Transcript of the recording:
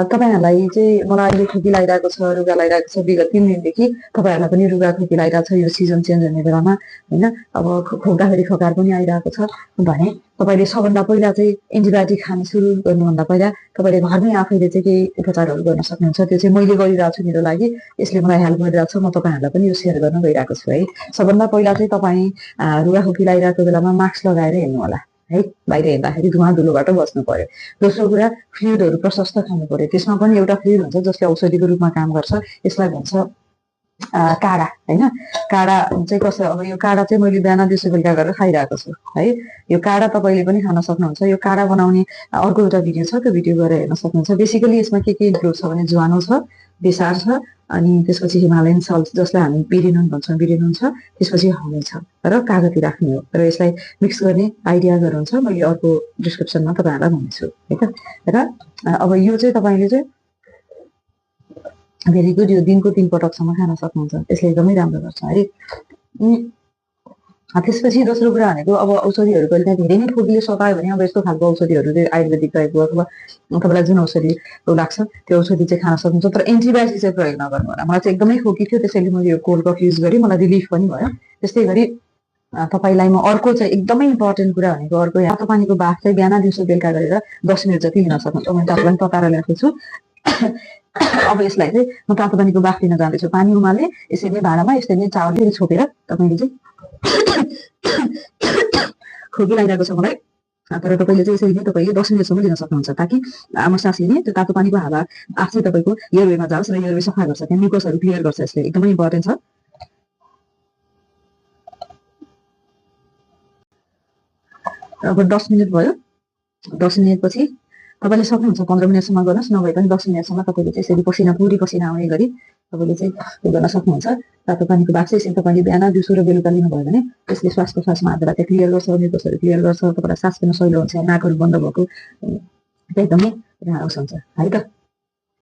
तपाईहरुलाई चाहिँ मलाई अहिले खोकी लागिरहेको छ, रुगा लागिरहेको छ। विगत 3 दिनदेखि तपाईहरुलाई पनि रुगा खोकी लागिरहेको छ यो सिजन चेन्ज हुने बेलामा हैन। अब खोक्दाखेरि खकार पनि आइरहेको छ भने तपाईले सबभन्दा पहिला चाहिँ एन्टिबायोटिक खान सुरु गर्नुभन्दा पहिला तपाईले घरमै आफैले चाहिँ केही उपचारहरू गर्न सक्नुहुन्छ। त्यो चाहिँ मैले गरिरहेको छु मेरो लागि, यसले मलाई हेल्प गरिरहेको छ। म तपाईहरुलाई पनि यो शेयर गर्न गइरहेको छु है। सबभन्दा पहिला चाहिँ तपाई रुगा खोकी लागिरहेको बेलामा मास्क लगाएर हिँड्नु होला है। बाहिर हिँड्दाखेरि धुवा धुलोबाट बस्नु पर्यो। दोस्रो कुरा फ्लुइडहरू प्रशस्त खानु पर्यो। त्यसमा पनि एउटा फ्लुइड हुन्छ जसले औषधिको रूपमा काम गर्छ। यसलाई भन्छ काढा हैन। काढा चाहिँ कसो, अब यो काढा चाहिँ मैले बिहान दिउँसो बेलुका गरेर खाइरहेको छु है। यो काढा तपाईले पनि खान सक्नुहुन्छ। यो काढा बनाउने अर्को एउटा भिडियो छ, त्यो भिडियो गएर हेर्न सक्नुहुन्छ। बेसिकली यसमा के इन्क्लुड छ भने ज्वानो छ, बेसार छ, अनि त्यसपछि हिमालयन सल्ट जसलाई हामी बिरेनुन भन्छौँ, बिरेनुन छ, त्यसपछि हनी छ र कागती राख्ने हो र यसलाई मिक्स गर्ने आइडिया गराउँछ। मैले अर्को डिस्क्रिप्सनमा तपाईहरुलाई भन्छु है त। र अब यो चाहिँ तपाईले चाहिँ भेरी गुड, यो दिनको 3 पटकसम्म खान सक्नुहुन्छ। यसले एकदमै राम्रो गर्छ है। त्यसपछि दोस्रो कुरा भनेको अब औषधिहरू कहिले धेरै नै खोकीले सतायो भने अब यस्तो खालको औषधिहरू चाहिँ आयुर्वेदिक रहेको अथवा तपाईलाई जुन औषधि लाग्छ त्यो औषधि चाहिँ खान सक्नुहुन्छ। तर एन्टिबायोटिक चाहिँ प्रयोग नगर्नु होला। मलाई चाहिँ एकदमै खोकी थियो, त्यसैले मैले यो कोल्ड कफ युज गरेँ, मलाई रिलिफ पनि भयो। त्यस्तै गरी तपाईलाई म अर्को चाहिँ एकदमै इम्पोर्टेन्ट कुरा भनेको अर्को तातो पानीको बाफ चाहिँ बिहान दिउँसो बेलुका गरेर 10 मिनेट जति लिन सक्नुहुन्छ। मैले तातो पानी तताएर ल्याएको छु। अब यसलाई चाहिँ म तातो पानीको बाफ लिन जाँदैछु। पानी उमाले यसरी भाँडामा यसरी चाउरले छोपेर तपाईले चाहिँ खोकी लागिरहेको छ मलाई, तर तपाईले चाहिँ यसरी नै तपाईले 10 मिनेटसम्म लिन सक्नुहुन्छ ताकि आमा सास लिने त्यो तातो पानीको हावा आफै तपाईको एयरवेमा जाओस् र एयरवे सफा गर्छ, त्यहाँ म्युकसहरू क्लियर गर्छ। यसले एकदमै इम्पोर्टेन्ट छ। अब 10 मिनेट भयो। 10 मिनेट पछि तपाईले सक्नुहुन्छ 15 मिनेटसम्म गर्नुहोस्, नभए पनि 10 मिनेटसम्म तपाईले चाहिँ यसरी पसिना पुरी पसिना आउने गरी तपाईले चाहिँ त्यो गर्न सक्नुहुन्छ। तातो पानीको बाफ चाहिँ यसरी तपाईले बिहान दिउँसो र बेलुका लिनुभयो भने यसले श्वास प्रश्वासमा हातबाट त्यो क्लियर गर्छ, म्युकसहरू क्लियर गर्छ, तपाईलाई सास फेर्न सजिलो हुन्छ, नाकहरू बन्द भएको एकदमै राहत हुन्छ है त।